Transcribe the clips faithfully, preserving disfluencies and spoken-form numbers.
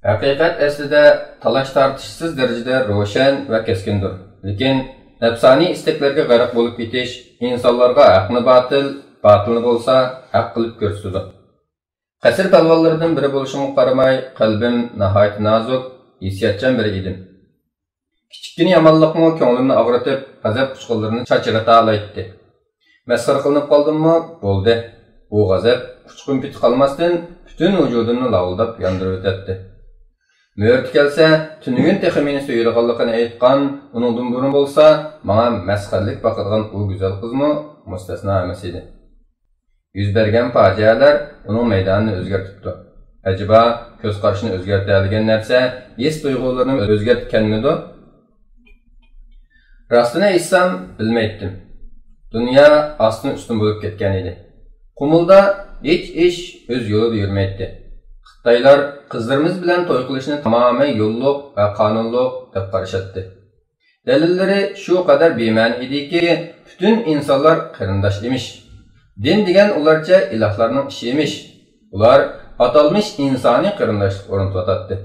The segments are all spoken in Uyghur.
ھەقىقەت ئەسلىدە تالاش-تارتىشسىز دەرىجىدە روشەن ۋە كەسكىندۇر. لېكىن نەپسانىي ئىستەكلەرگە غەرق بولۇپ كېتىش ئىنسانلارغا ھەقنى باتىل، باتىلنى بولسا ھەق قىلىپ كۆرسىتىدۇ. قەسىر پالۋانلىرىدىن بىرى بولۇشۇمغا قارىماي، قەلبىم ناھايىتى نازۇك، ھېسسىياتچان بىرى ئىدىم. كىچىككىنە يامانلىقمۇ كۆڭلۈمنى ئاغرىتىپ، غەزەپ ئۇچقۇنلىرىنى چاچرىتالايتتى. مەسخىرە قىلىنىپ قالدىممۇ؟ بولدى. بۇ غەزەپ ئۇچقۇن-پېتى قالماستىن، پۈتۈن ۋۇجۇدۇمنى لاۋۇلداپ ياندۇرۇۋېتەتتى. مۆرىتى كەلسە، تۈنۈگۈن تېخى مېنى سۆيىدىغانلىقىنى ئېيتقان، ئۇنىڭدىن بۇرۇن بولسا، ماڭا مەسخىرىلىك باقىدىغان ئۇ گۈزەل قىزمۇ مۇستەسنا ئەمەس ئىدى. يۈز بەرگەن پاجىئەلەر ئۇنىڭ مەيدانىنى ئۆزگەرتىپتۇ. ئەجەبا، كۆز قارىشىنى ئۆزگەرتەلىگەن نەرسە ھېس تۇيغۇلىرىنى ئۆزگەرتكەنمىدۇ؟ راستىنى ئېيتسام، بىلمەيتتىم. دۇنيا ئاستىن-ئۈستۈن بولۇپ كەتكەن ئىدى. قۇمۇلدا ھېچ ئىش ئۆز يولىدا يۈرمەيتتى. خىتايلار قىزلىرىمىز بىلەن توي قىلىشنى تامامەن يوللۇق ۋە قانۇنلۇق دەپ قارىشاتتى. دەلىللىرى شۇ قەدەر بىمەنە ئىدىكى، پۈتۈن ئىنسانلار قېرىنداش ئىمىش. دىن دېگەن ئۇلارچە ئىلاھلارنىڭ ئىشى ئىمىش. ئۇلار ئاتالمىش ئىنسانىي قېرىنداشلىق ئورنىتىۋاتاتتى.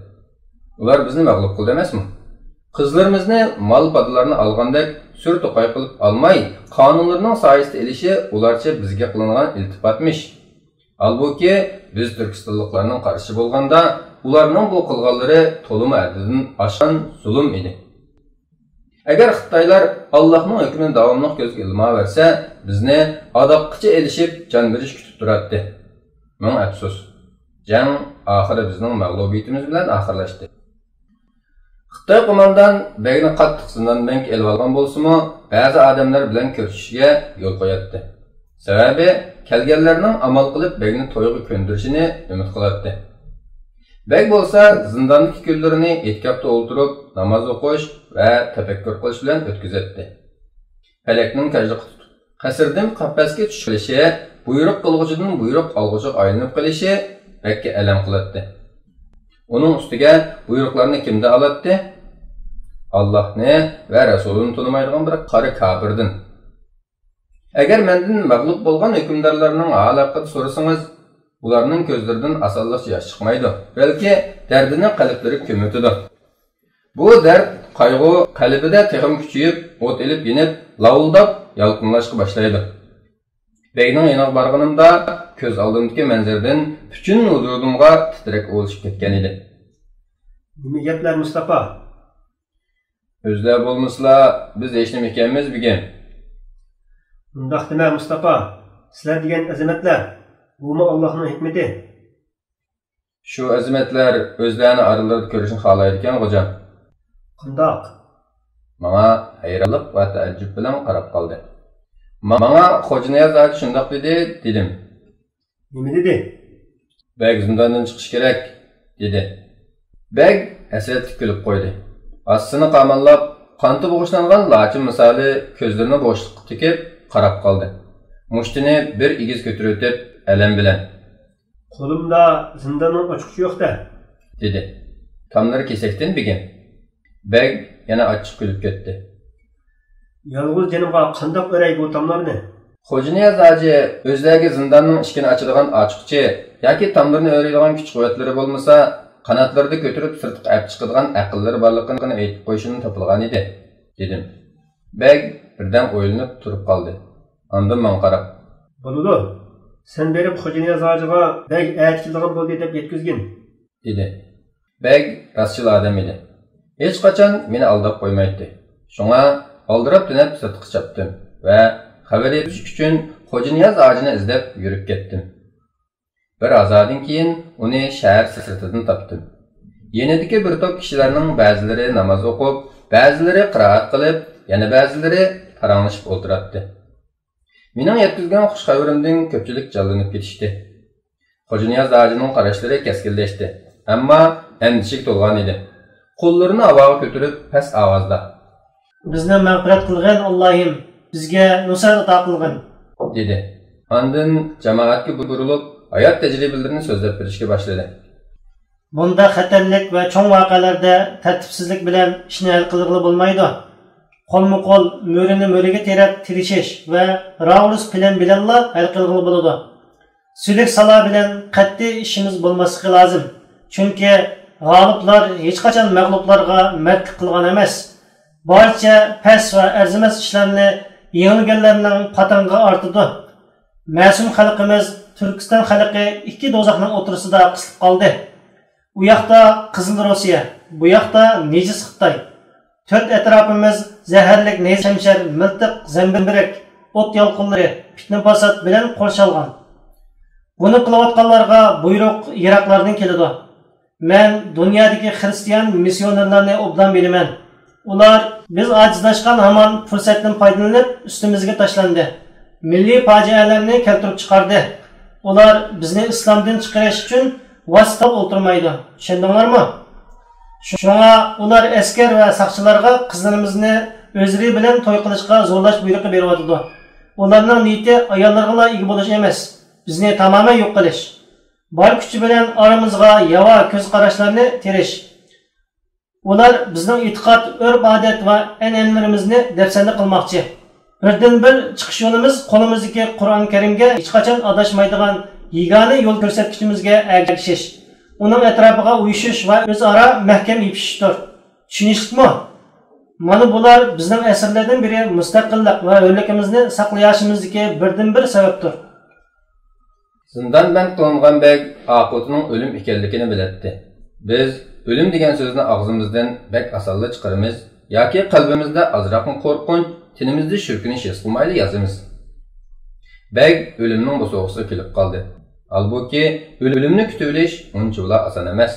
ئۇلار بىزنى مەغلۇپ قىلدى ئەمەسمۇ؟ قىزلىرىمىزنى مال-پادىلارنى ئالغاندەك سۈر-توقاي قىلىپ ئالماي، قانۇنلىرىنىڭ سايىسىدا ئېلىشى ئۇلارچە بىزگە قىلىنغان ئىلتىپاتمىش. ھالبۇكى، بىز تۈركىستانلىقلارنىڭ قارىشى بولغاندا، ئۇلارنىڭ بۇ قىلغانلىرى تولىمۇ ھەددىدىن ئاشقان زۇلۇم ئىدى. ئەگەر خىتايلار ئاللاھنىڭ ھۆكمىنى داۋاملىق كۆزگە ئىلماۋەرسە، بىزنى ئاداققىچە ئېلىشىپ، جان بېرىش كۈتۈپ تۇراتتى. مىڭ ئەپسۇس، جەڭ ئاخىرى بىزنىڭ مەغلۇبىيىتىمىز بىلەن ئاخىرلاشتى. خىتاي قوماندان بەگنى قاتتىق زىندان بەنگە ئېلىۋالغان بولسىمۇ، بەزى ئادەملەر بىلەن كۆرۈشۈشىگە يول قوياتتى. سەۋەبى، كەلگەنلەرنىڭ ئامال قىلىپ بەگنى تويغا كۆندۈرۈشىنى ئۈمىد قىلاتتى. بەگ بولسا زىنداندىكى كۈنلىرىنى ئېتىكاپتا ئولتۇرۇپ، ناماز ئوقۇش ۋە تەپەككۇر قىلىش بىلەن ئۆتكۈزەتتى. پەلەكنىڭ كاجلىقى تۇتۇپ، قەسىردىن قەپەسكە چۈشۈرۈلۈشى، بۇيرۇق قىلغۇچىدىن بۇيرۇق ئالغۇچىغا ئايلىنىپ قېلىشى بەككە ئەلەم قىلاتتى. ئۇنىڭ ئۈستىگە بۇيرۇقلارنى كىمدىن ئالاتتى؟ ئاللاھنى ۋە رەسۇلىنى تونۇمايدىغان بىر قارا كاپىردىن. ئەگەر مەندىن مەغلۇپ بولغان ھۆكۈمدارلارنىڭ ھالى ھەققىدە سورىسىڭىز، ئۇلارنىڭ كۆزلىرىدىن ئاسانلىقچە ياش چىقمايدۇ، بەلكى دەردىنى قەلبلىرى كۆمۈۋېتىدۇ. بۇ دەرد، قايغۇ قەلبىدە تېخىمۇ كۈچىيىپ، ئوت ئېلىپ يېنىپ، لاۋۇلداپ يالقۇنلاشقا باشلايدۇ. بەگنىڭ يېنىغا بارغىنىمدا، كۆز ئالدىمدىكى مەنزىرىدىن پۈتۈن ۋۇجۇدۇمغا تىترەك ئۇۋۇلىشىپ كەتكەن ئىدى. نېمە گەپلەر، مۇستاپا؟ ئۆزلەر بولمىسىلا، بىز ھېچنېمە ئىكەنمىز، بېگىم. ئۇنداق دېمە، مۇستاپا. سىلەر دېگەن ئەزىمەتلەر، بۇمۇ ئاللاھنىڭ ھېكمىتى. شۇ ئەزىمەتلەر ئۆزلەرنى ئارىلىرىدا كۆرۈشنى خالايدىكەن، غوجام. قانداق؟ ماڭا ھەيرانلىق ۋە تەئەججۈپ بىلەن قاراپ قالدى. ماڭا خوجانىياز ھاجى شۇنداق دېدى، دېدىم. نېمە دېدى؟ بەگ زىنداندىن چىقىشى كېرەك، دېدى. بەگ ھەسرەتلىك كۈلۈپ قويدى. ئاستىنى قاماللاپ، قانىتى بوغۇشلانغان لاچىن مىسالى كۆزلىرىنى بوشلۇققا تىكىپ قاراپ قالدى. مۇشتىنى بىر ئېگىز كۆتۈرۈۋېتىپ، ئەلەم بىلەن، قولۇمدا زىنداننىڭ ئاچقۇچى يوق-دە، دېدى. تاملىرى كېسەكتىن، بېگىم. بەگ يەنە ئاچچىق كۈلۈپ كەتتى. يالغۇز جېنىمغا قانداق ئۆرەي بۇ تاملارنى؟ خوجانىياز ھاجى ئۆزلەرگە زىنداننىڭ ئىشىكىنى ئاچىدىغان ئاچقۇچى ياكى تاملىرىنى ئۆرەيدىغان كۈچ-قۇۋۋەتلىرى بولمىسا، قاناتلىرىدا كۆتۈرۈپ سىرتقا ئەپ چىقىدىغان ئەقىللىرى بارلىقىنى ئېيتىپ قويۇشىدىن تاپىلغان ئىدى، دېدىم. بەگ بىردەم ئويلىنىپ تۇرۇپ قالدى. ئاندىن ماڭا قاراپ، بولىدۇ. سەن بېرىپ خوجانىياز ھاجىغا بەگ ئەتە كېلىدىغان بولدى دەپ يەتكۈزگىن، دېدى. بەگ راستچىل ئادەم ئىدى. ھېچقاچان مېنى ئالداپ قويمايتتى. شۇڭا ئالدىراپ-تېنەپ سىرتقا چاپتىم ۋە خەۋەر يەتكۈزۈش ئۈچۈن خوجانىياز ھاجىنى ئىزدەپ يۈرۈپ كەتتىم. بىر ھازادىن كېيىن ئۇنى شەھەر سىرتىدىن تاپتىم. يېنىدىكى بىر توپ كىشىلەرنىڭ بەزىلىرى ناماز ئوقۇپ، بەزىلىرى قىرائەت قىلىپ، يەنە بەزىلىرى پاراڭلىشىپ ئولتۇراتتى. مېنىڭ يەتكۈزگەن خۇش خەۋىرىمدىن كۆپچىلىك جانلىنىپ كېتىشتى. خوجانىياز ھاجىنىڭ قاراشلىرى كەسكىنلەشتى، ئەمما ئەندىشىگە تولغان ئىدى. قوللىرىنى ھاۋاغا كۆتۈرۈپ پەس ئاۋازدا، بىزنى مەغپىرەت قىلغىن، ئاللاھىم، بىزگە نۇسرەت ئاتا قىلغىن، دېدى. ئاندىن جامائەتكە بۇرۇلۇپ، ھايات تەجرىبىلىرىنى سۆزلەپ بېرىشكە باشلىدى. بۇنداق خەتەرلىك ۋە چوڭ ۋەقەلەردە تەرتىپسىزلىك بىلەن ئىشنى ھەل قىلغىلى بولمايدۇ. قولمۇ قول، مۈرىنى مۈرىگە تىرەپ تىرىشىش ۋە راۋۇرۇس پىلان بىلەنلا ھەل قىلغىلى بولىدۇ. سۈلۈك سالا بىلەن قەتئىي ئىشىمىز بولماسلىقى لازىم. چۈنكى غالىبلار ھېچقاچان مەغلۇپلارغا مەردلىك قىلغان ئەمەس. بارچە پەس ۋە ئەرزىمەس ئىشلارنى يېڭىلگەنلەرنىڭ پاتىڭىغا ئارتىدۇ. مەسۇم خەلقىمىز تۈركىستان خەلقى ئىككى دوزاخنىڭ ئوتتۇرىسىدا قىسىلىپ قالدى. ئۇ ياقتا قىزىل روسىيە، بۇ ياقتا نىجىس خىتاي. تۆت ئەتراپىمىز زەھەرلىك نەيزە شەمشەر، مىلتىق زەمبىرەك، ئوت يالقۇنلىرى، پىتنە-پاسات بىلەن قورشالغان. بۇنى قىلىۋاتقانلارغا بۇيرۇق يىراقلاردىن كېلىدۇ. مەن دۇنيادىكى خىرىستىيان مىسسىيونېرلارنى ئوبدان بىلىمەن. ئۇلار بىز ئاجىزلاشقان ھامان پۇرسەتتىن پايدىلىنىپ ئۈستىمىزگە تاشلاندى. مىللىي پاجىئەلەرنى كەلتۈرۈپ چىقاردى. ئۇلار بىزنى ئىسلامدىن چىقىرىش ئۈچۈن ۋاسىتە ئولتۇرمايدۇ. چۈشەندىڭلارمۇ؟ شۇڭا ئۇلار ئەسكەر ۋە ساقچىلارغا قىزلىرىمىزنى ئۆزلىرى بىلەن توي قىلىشقا زورلاش بۇيرۇقى بېرىۋاتىدۇ. ئۇلارنىڭ نىيىتى ئاياللىرىغىلا ئىگە بولۇش ئەمەس، بىزنى تامامەن يوق قىلىش. بار كۈچى بىلەن ئارىمىزغا ياۋا كۆز قاراشلارنى تېرىش. ئۇلار بىزنىڭ ئېتىقاد، ئۆرپ-ئادەت ۋە ئەنئەنىلىرىمىزنى دەپسەندە قىلماقچى. بىردىنبىر چىقىش يولىمىز قولىمىزدىكى قۇرئان كەرىمگە ھېچقاچان ئاداشمايدىغان يېگانە يول كۆرسەتكۈچىمىزگە ئەگىشىش، ئۇنىڭ ئەتراپىغا ئۇيۇشۇش ۋە ئۆزئارا مەھكەم يېپىشىشتۇر. چۈشىنىشلىكمۇ؟ مانا بۇلار بىزنىڭ ئەسىرلەردىن بېرى مۇستەقىللىق ۋە ھۆرلۈكىمىزنى ساقلىياشىمىزدىكى بىردىنبىر سەۋەبتۇر. زىندان بەند قىلىنغان بەگ ئاقىۋىتىنىڭ ئۆلۈم ئىكەنلىكىنى بىلەتتى. بىز ئۆلۈم دېگەن سۆزنى ئاغزىمىزدىن بەك ئاسانلا چىقىرىمىز ياكى قەلبىمىزدە ئازراقمۇ قورقۇنچ، تېنىمىزدە شۈركۈنۈش ھېس قىلمايلا يازىمىز. بەگ ئۆلۈمنىڭ بوسۇغىسىغا كېلىپ قالدى. ھالبۇكى، ئۆلۈمنى كۈتۈۋېلىش ئۇنچىۋالا ئاسان ئەمەس.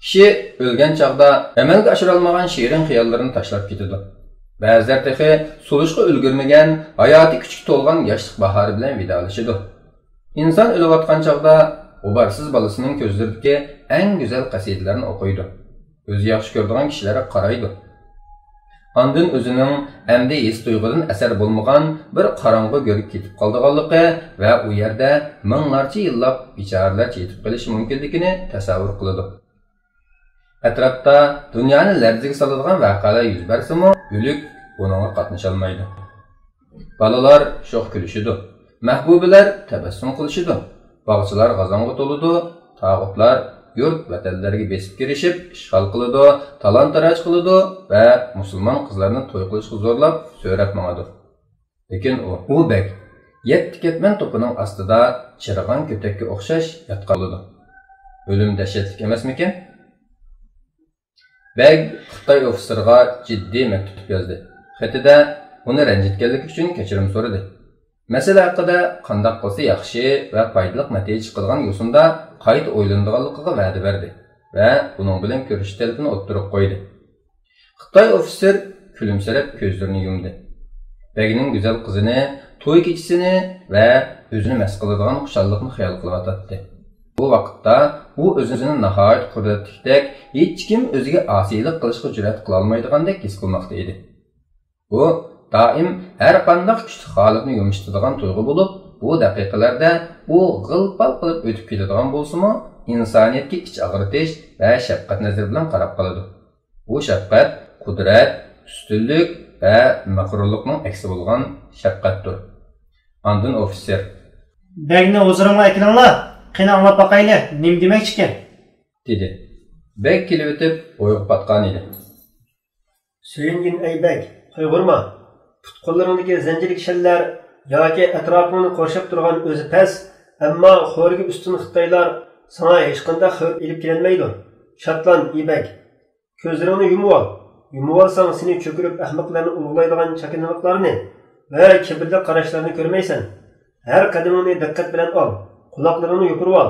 كىشى ئۆلگەن چاغدا ئەمەلگە ئاشۇرالمىغان شېرىن خىياللىرىنى تاشلاپ كېتىدۇ. بەزىلەر تېخى سولۇشقا ئۈلگۈرمىگەن، ھاياتىي كۈچكە تولغان ياشلىق باھارى بىلەن ۋىدالىشىدۇ. ئىنسان ئۆلۈۋاتقان چاغدا غۇبارسىز بالىسىنىڭ كۆزلىرىدىكى ئەڭ گۈزەل قەسىدىلەرنى ئوقۇيدۇ. ئۆزى ياخشى كۆرىدىغان كىشىلەرگە قارايدۇ. ئاندىن ئۆزىنىڭ ئەمدى ھېس-تۇيغۇدىن ئەسەر بولمىغان بىر قاراڭغۇ گۆرگە كېتىپ قالىدىغانلىقى ۋە ئۇ يەردە مىڭلارچە يىللاپ بىچارىلەرچە يېتىپ قېلىشى مۇمكىنلىكىنى تەسەۋۋۇر قىلىدۇ. ئەتراپتا دۇنيانى لەرزىگە سالىدىغان ۋەقەلەر يۈز بەرسىمۇ، ئۆلۈك بۇنىڭغا قاتنىشالمايدۇ. بالىلار شوخ كۈلۈشىدۇ، مەھبۇبىلەر تەبەسسۇم قىلىشىدۇ، باغچىلار غازاڭغا تولىدۇ، تاغۇتلار يۇرت ۋەتەنلەرگە بېسىپ كىرىشىپ ئىشغال قىلىدۇ، تالان-تاراج قىلىدۇ ۋە مۇسۇلمان قىزلارنى توي قىلىشقا زورلاپ سۆرەپ ماڭىدۇ. لېكىن ئۇ، ئۇ بەگ يەتتە كەتمەن توپىنىڭ ئاستىدا چىرىغان كۆتەككە ئوخشاش ياتقان بولىدۇ. ئۆلۈم دەھشەتلىك ئەمەسمىكەن؟ بەگ خىتاي ئوفىتسېرىغا جىددىي مەكتۇپ يازدى. خېتىدە ئۇنى رەنجىتكەنلىكى ئۈچۈن كەچۈرۈم سورىدى. مەسىلە ھەققىدە قانداق قىلسا ياخشى ۋە پايدىلىق نەتىجە چىقىدىغان يوسۇندا قايتا ئويلىنىدىغانلىقىغا ۋەدە بەردى ۋە ئۇنىڭ بىلەن كۆرۈشۈش تەلىپىنى ئوتتۇرىغا قويدى. خىتاي ئوفىتسېر كۈلۈمسىرەپ كۆزلىرىنى يۇمدى. بەگنىڭ گۈزەل قىزىنى، توي كېچىسىنى ۋە ئۆزىنى مەست قىلىدىغان خۇشاللىقنى خىيال قىلىۋاتاتتى. بۇ ۋاقىتتا ئۇ ئۆزىنى ناھايىتى قۇدرەتلىكتەك، ھېچكىم ئۆزىگە ئاسىيلىق قىلىشقا جۈرئەت قىلالمايدىغاندەك ھېس قىلماقتا ئىدى. بۇ دائىم ھەر قانداق كۈچلۈك ھالەتنى يۇمشىتىدىغان تۇيغۇ بولۇپ، بۇ دەقىقىلەردە ئۇ غىل-پال قىلىپ ئۆتۈپ كېتىدىغان بولسىمۇ، ئىنسانىيەتكە ئىچ ئاغرىتىش ۋە شەپقەت نەزىرى بىلەن قاراپ قالىدۇ. بۇ شەپقەت قۇدرەت، ئۈستۈنلۈك ۋە مەغرۇرلۇقنىڭ ئەكسى بولغان شەپقەتتۇر. ئاندىن ئوفىتسېر، بەگنى ھۇزۇرۇمغا ئەكىلىڭلار، قېنى ئاڭلاپ باقايلى، نېمە دېمەكچىكىن؟ دېدى. بەگ كېلىۋېتىپ ئويغا پاتقان ئىدى. سۆيۈنگىن ئەي بەگ، قايغۇرما! پۇت-قوللىرىڭدىكى زەنجىر-كىشەنلەر ياكى ئەتراپىڭنى قورشاپ تۇرغان ئۆزى پەس، ئەمما خورىكى ئۈستۈن خىتايلار ساڭا ھېچقانداق خەۋپ ئېلىپ كېلەلمەيدۇ. شادلان، ئى بەگ! كۆزلىرىڭنى يۇمۇۋال. يۇمۇۋالساڭ سېنى چۆكۈرۈپ ئەخمەقلەرنى ئۇلۇغلايدىغان چاكىنىلىقلارنى ۋە كىبىرلىك قاراشلارنى كۆرمەيسەن. ھەر قەدىمىڭنى دىققەت بىلەن ئال. قۇلاقلىرىڭنى يوپۇرۇۋال.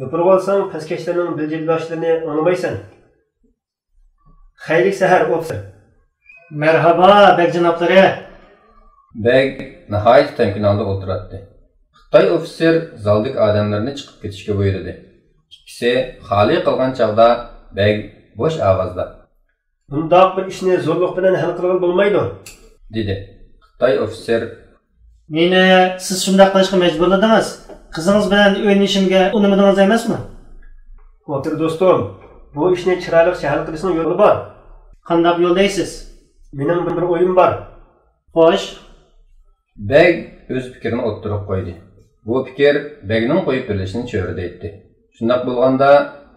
يوپۇرۇۋالساڭ پەسكەشلەرنىڭ بىلجىلداشلىرىنى ئاڭلىمايسەن. خەيرلىك سەھەر، ئوفىتسېر. مەرھابا، بەگ جانابلىرى. بەگ ناھايىتى تەمكىن ھالدا ئولتۇراتتى. خىتاي ئوفىتسېر زالدىكى ئادەملىرىنى چىقىپ كېتىشكە بۇيرۇدى. ئىككىسى خالىي قالغان چاغدا بەگ بوش ئاۋازدا، بۇنداق بىر ئىشنى زورلۇق بىلەن ھەل قىلغىلى بولمايدۇ، دېدى. خىتاي ئوفىتسېر، مېنى سىز شۇنداق قىلىشقا مەجبۇرلىدىڭىز. قىزىڭىز بىلەن ئۆيلىنىشىمگە ئۇنىمىدىڭىز ئەمەسمۇ؟ ئوفىتسېر دوستۇم، بۇ ئىشنى چىرايلىقچە ھەل قىلىشنىڭ يولى بار. قانداق يول دەيسىز؟ مېنىڭ بىر ئويۇم بار. خوش. بەگ ئۆز پىكرىنى ئوتتۇرىغا قويدى. بۇ پىكىر بەگنىڭ قويۇپ بېرىلىشىنى چۆرىدەيتتى. شۇنداق بولغاندا،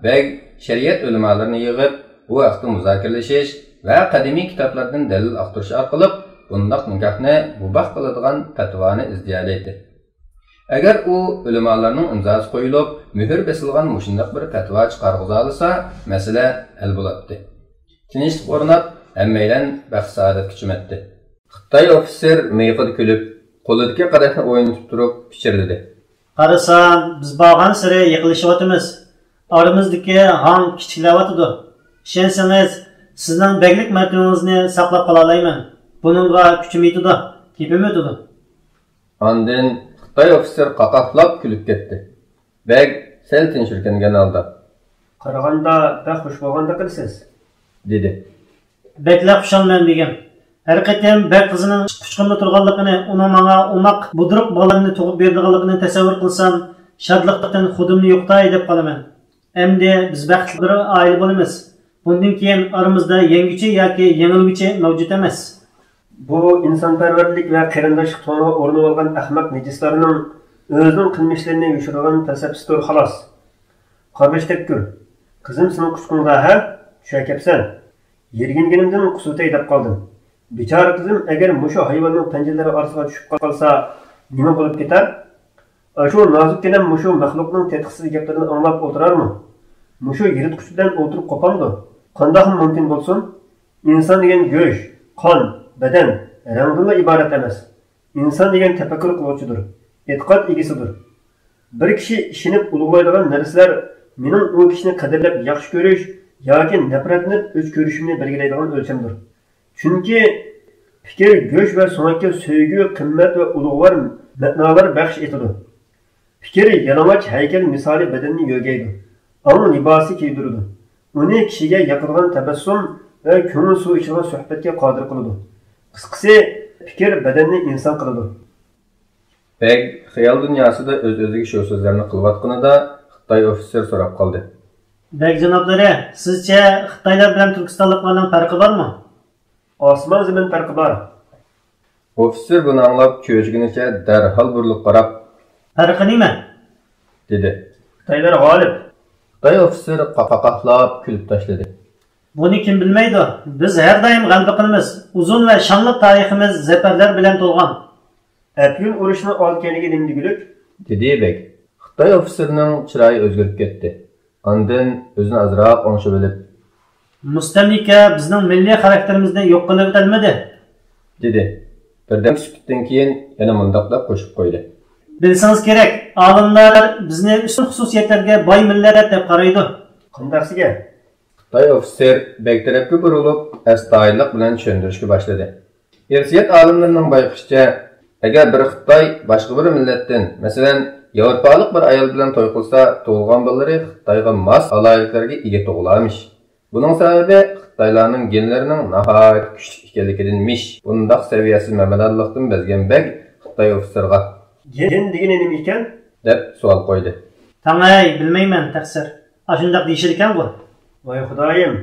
بەگ شەرىئەت ئۆلىمالىرىنى يىغىپ، بۇ ھەقتە مۇزاكىرىلىشىش ۋە قەدىمىي كىتابلاردىن دەلىل ئاختۇرۇش ئارقىلىق بۇنداق نىكاھنى مۇباھ قىلىدىغان پەتىۋانى ئىزدىيەلەيتتى. ئەگەر ئۇ ئۆلىمالارنىڭ ئىمزاسى قويۇلۇپ، مۆھۈر بېسىلغان مۇشۇنداق بىر پەتىۋا چىقارغۇزالىسا، مەسىلە ھەل بولاتتى. تىنچلىق ئورناپ، ھەممەيلەن بەخت-سائادەتكە چۆمەتتى. خىتاي ئوفىتسېر مىيىقىدا كۈلۈپ، قولىدىكى قەدەھنى ئوينىتىپ تۇرۇپ پىچىرلىدى. قارىسام، بىز بارغانسېرى يېقىنلىشىۋاتىمىز. ئارىمىزدىكى ھاڭ كىچىكلەۋاتىدۇ. ئىشەنسىڭىز، سىزنىڭ بەگلىك مەرتىۋىڭىزنى ساقلاپ قالالايمەن. بۇنىڭغا كۈچۈم يېتىدۇ، گېپىم ئۆتىدۇ. ئاندىن خىتاي ئوفىتسېر قاقاھلاپ كۈلۈپ كەتتى. بەگ سەل تىنچ ئۆركەنگەن ھالدا، قارىغاندا بەك خۇش بولغاندەك قىلىسىز، دېدى. بەكلا خۇشالمەن بېگىم. ھەر قېتىم بەگ قىزىنىڭ قۇچىقىمدا تۇرغانلىقىنى، ئۇنىڭ ماڭا ئوماق، بۇدرۇق بالىلارنى تۇغۇپ بېرىدىغانلىقىنى تەسەۋۋۇر قىلسام، شادلىقتىن خۇدۇمنى يوقىتاي دەپ قالىمەن. ئەمدى بىز بەختلىك بىر ئائىلە بولىمىز. بۇندىن كېيىن ئارىمىزدا يەڭگۈچى ياكى يېڭىلگۈچى مەۋجۇت ئەمەس. بۇ ئىنسانپەرۋەرلىك ۋە قېرىنداشلىق تۇڭىغا ئورىنىۋالغان ئەخمەق نىجىسلارنىڭ ئۆزىنىڭ قىلمىشلىرىنى يوشۇرىدىغان پەلسەپىسىدۇر، خالاس. قارغىش تەككۈر. قىزىم سېنىڭ قۇچىقىڭدا ھە؟ چۈشە كەپسەن. يىرگىنگىنىمدىن قۇسۇۋېتەي دەپ قالدىم. بىچارە قىزىم ئەگەر مۇشۇ ھايۋاننىڭ پەنجىلىرى ئارىسىغا چۈشۈپ قالسا، نېمە بولۇپ كېتەر؟ ئاشۇ نازۇككىنەم مۇشۇ مەخلۇقنىڭ تېتىقسىز گەپلىرىنى ئاڭلاپ ئولتۇرارمۇ؟ مۇشۇ يىرتقۇچ بىلەن ئولتۇرۇپ قوپامدۇ؟ قانداقمۇ مۇمكىن بولسۇن؟ ئىنسان دېگەن گۆش، قان، بەدەن، رەڭدىنلا ئىبارەت ئەمەس. ئىنسان دېگەن تەپەككۇر قىلغۇچىدۇر، ئېتىقاد ئىگىسىدۇر. بىر كىشى ئىشىنىپ ئۇلۇغلايدىغان نەرسىلەر مېنىڭ ئۇ كىشىنى قەدىرلەپ ياخشى كۆرۈش ياكى نەپرەتلىنىپ ئۆچ كۆرۈشۈمنى بەلگىلەيدىغان ئۆلچەمدۇر. چۈنكى پىكىر گۆش ۋە سۆڭەككە سۆيگۈ، قىممەت ۋە ئۇلۇغۋار مەنالار بەخش ئېتىدۇ. پىكىر يالىڭاچ ھەيكەل مىسالى بەدەننى يۆگەيدۇ، ئاڭ لىباسى كىيدۈرىدۇ، ئۇنى كىشىگە ياقىدىغان تەبەسسۇم ۋە كۆڭۈل سۇ ئىچىدىغان سۆھبەتكە قادىر قىلىدۇ. قىسقىسى، پىكىر بەدەننى ئىنسان قىلىدۇ. بەگ خىيال دۇنياسىدا ئۆز-ئۆزىگە شۇ سۆزلەرنى قىلىۋاتقىنىدا، خىتاي ئوفىتسېر سوراپ قالدى. بەگ جانابلىرى، سىزچە خىتايلار بىلەن تۈركىستانلىقلارنىڭ پەرقى بارمۇ؟ ئاسمان-زېمىن پەرقى بار. ئوفىتسېر بۇنى ئاڭلاپ، چۆچۈگىنىچە دەرھال بۇرۇلۇپ قاراپ، پەرقى نېمە؟ دېدى. خىتايلار غالىب. خىتاي ئوفىتسېر قاقاقلاپ كۈلۈپ تاشلىدى. بۇنى كىم بىلمەيدۇ؟ بىز ھەر دائىم غەلىبە قىلىمىز. ئۇزۇن ۋە شانلىق تارىخىمىز زەپەرلەر بىلەن تولغان. ئەپيۈن ئۇرۇشىنىڭ ئالدى-كەينىگە نېمە دېگۈلۈك؟ دېدى بەگ. خىتاي ئوفىتسېرنىڭ چىرايى ئۆزگىرىپ كەتتى. ئاندىن ئۆزىنى ئازراق ئوڭشىۋېلىپ، مۇستەملىكە بىزنىڭ مىللىي خاراكتېرىمىزنى يوق قىلىۋېتەلمىدى، دېدى. بىردەم سۈكۈتتىن كېيىن يەنە مۇنداق دەپ قوشۇپ قويدى. بىلسىڭىز كېرەك، ئالىملار بىزنى ئۈستۈن خۇسۇسىيەتلەرگە باي مىللەت دەپ قارايدۇ. قانداقسىگە؟ خىتاي ئوفىتسېر بەگ تەرەپكە بۇرۇلۇپ، ئەستايىدىللىق بىلەن چۈشەندۈرۈشكە باشلىدى. ئىرسىيەت ئالىملىرىنىڭ بايقىشىچە، ئەگەر بىر خىتاي باشقا بىر مىللەتتىن، مەسىلەن، ياۋروپالىق بىر ئايال بىلەن توي قىلسا، تۇغۇلغان بالىلىرى خىتايغا ماس ئالاھىدىلىكلەرگە ئىگە تۇغۇلارمىش. بۇنىڭ سەۋەبى خىتايلارنىڭ گېنلىرىنىڭ ناھايىتى كۈچلۈك ئىكەنلىكىدىنمىش. بۇنداق سەۋىيەسىز مەمەدانلىقتىن بەزگەن بەگ خىتاي ئوفىتسېرغا، گېن دېگىنى نېمە ئىكەن؟ دەپ سوئال قويدى. تاڭاي، بىلمەيمەن، تەقسىر. ئاشۇنداق دېيىشىدىكەنغۇ. ۋاي خۇدايىم،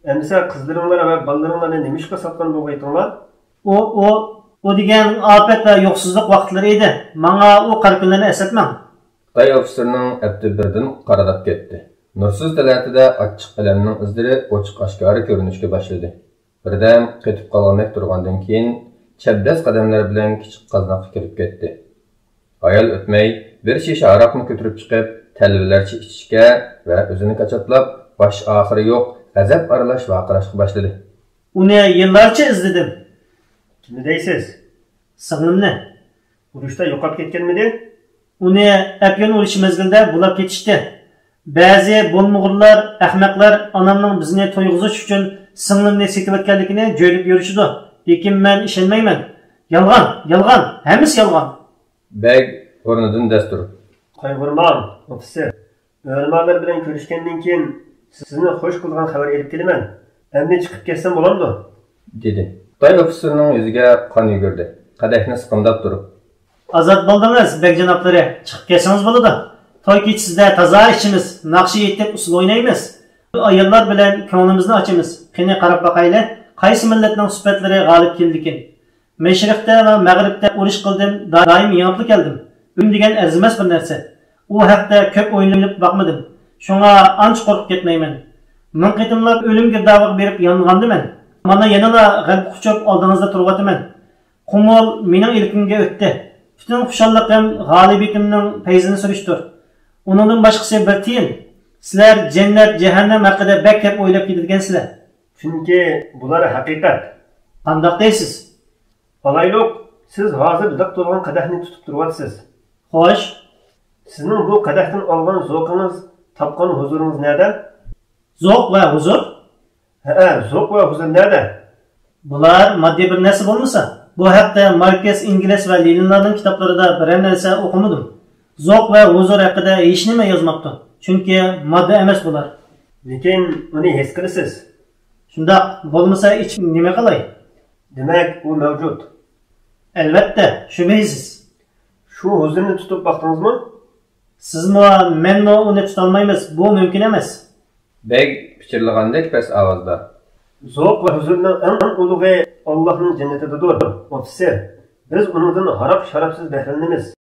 ئەمىسە قىزلىرىڭلار ۋە بالىلىرىڭلارنى نېمىشقا ساتقان بولغىيتىڭلار؟ ئۇ، ئۇ، ئۇ دېگەن ئاپەت ۋە يوقسۇزلۇق ۋاقىتلىرى ئىدى. ماڭا ئۇ قارا كۈنلەرنى ئەسلەتمەڭ. خىتاي ئوفىتسېرنىڭ ئەپتى بىردىن قارىداپ كەتتى. نۇرسىز تەلەتىدە ئاچچىق ئەلەمنىڭ ئىزلىرى ئوچۇق-ئاشكارا كۆرۈنۈشكە باشلىدى. بىردەم قېتىپ قالغاندەك تۇرغاندىن كېيىن، چەبدەس قەدەملەر بىلەن كىچىك قازناققا كىرىپ كەتتى. ھايال ئۆتمەي، بىر شىشە ھاراقنى كۆتۈرۈپ چىقىپ، تەلۋىلەرچە ئىچىشكە ۋە ئۆزىنى كاچاتلاپ، باش-ئاخىرى يوق غەزەپ ئارىلاش ۋارقىراشقا باشلىدى. ئۇنى يىللارچە ئىزدىدىم. كىمنى دەيسىز؟ سىڭلىمنى. ئۇرۇشتا يوقاپ كەتكەنمىدى؟ ئۇنى ئەپيۈن ئۇرۇشى مەزگىلىدە بۇلاپ كېتىشتى. بەزى بولمىغۇرلار، ئەخمەقلەر ئانامنىڭ بىزنى تويغۇزۇش ئۈچۈن سىڭلىمنى سېتىۋەتكەنلىكىنى جۆيلۈپ يۈرۈشىدۇ. لېكىن مەن ئىشەنمەيمەن. يالغان، يالغان، ھەممىسى يالغان. بەگ ئورنىدىن دەس تۇرۇپ، قايغۇرماڭ، ئوفىتسېر. ئۆلىمالار بىلەن كۆرۈشكەندىن كېيىن سىزنى خوش قىلىدىغان خەۋەر ئېلىپ كېلىمەن. ئەمدى چىقىپ كەتسەم بولامدۇ؟ دېدى. خىتاي ئوفىتسېرنىڭ يۈزىگە قان يۈگۈردى. قەدەھنى سىقىمداپ تۇرۇپ، ئازاد بولدىڭىز، بەگ جانابلىرى، چىقىپ كەتسىڭىز بولىدۇ. توي كېچىسىدە تازا ئىچىمىز، ناخشا ئېيتىپ، ئۇسسۇل ئوينايمىز. ئاياللار بىلەن كۆڭلىمىزنى ئاچىمىز. قېنى، قاراپ باقايلى، قايسى مىللەتنىڭ سۈپەتلىرى غالىب كېلىدىكىن؟ مەشرىقتە ۋە مەغرىبتە ئۇرۇش قىلدىم، دائىم يېڭىپلا كەلدىم. ئۆلۈم دېگەن ئەرزىمەس بىر نەرسە. ئۇ ھەقتە كۆپ ئويلىنىپ باقمىدىم. شۇڭا ئانچە قورقۇپ كەتمەيمەن. مىڭ قېتىملاپ ئۆلۈم گىردابىغا بېرىپ يانغاندا مەن. مانا يەنىلا غەلىبە قۇچۇپ ئالدىڭىزدا تۇرۇۋاتىمەن. قۇمۇل مېنىڭ ئىلكىمگە ئۆتتى. پۈتۈن خۇشاللىقىم غالىبىيىتىمنىڭ پەيزىنى سۈرۈشتۇر. ئۇنىڭدىن باشقىسى بىر تىيىن. سىلەر جەننەت، جەھەننەم ھەققىدە بەك كەپ ئويلاپ كېتىدىكەنسىلەر. چۈنكى بۇلار ھەقىقەت. قانداق دەيسىز؟ ئالايلۇق، سىز ھازىر لىق تولغان قەدەھنى تۇتۇپ تۇرۇۋاتىسىز. خوش. سىزنىڭ بۇ قەدەھتىن ئالغان زوقىڭىز، تاپقان ھۇزۇرىڭىز نەدە؟ زوق ۋە ھۇزۇر؟ ھەئە، زوق ۋە ھۇزۇر نەدە؟ بۇلار ماددىي بىر نەرسە بولمىسا، بۇ ھەقتە ماركس ئېنگلىس ۋە لېنىنلارنىڭ كىتابلىرىدا بىرەر نەرسە ئوقۇمىدىم. زوق ۋە ھۇزۇر ھەققىدە ھېچنېمە يازماپتۇ، چۈنكى ماددا ئەمەس بۇلار. لېكىن ئۇنى ھېس قىلىسىز. شۇنداق، بولمىسا ئىچىپ نېمە قىلاي؟ دېمەك، ئۇ مەۋجۇت. ئەلۋەتتە، شۈبھىسىز. شۇ ھۇزۇرنى تۇتۇپ باقتىڭىزمۇ؟ سىزمۇ، مەنمۇ ئۇنى تۇتالمايمىز، بۇ مۇمكىن ئەمەس. بەگ پىچىرلىغاندەك پەس ئاۋازدا. زوق ۋە ھۇزۇرنىڭ ئەڭ ئۇلۇغى ئاللاھنىڭ جەننىتىدىدۇر، ئوفىسېر. بىز ئۇنىڭدىن ھاراق-شارابسىز بەھرىلىنىمىز.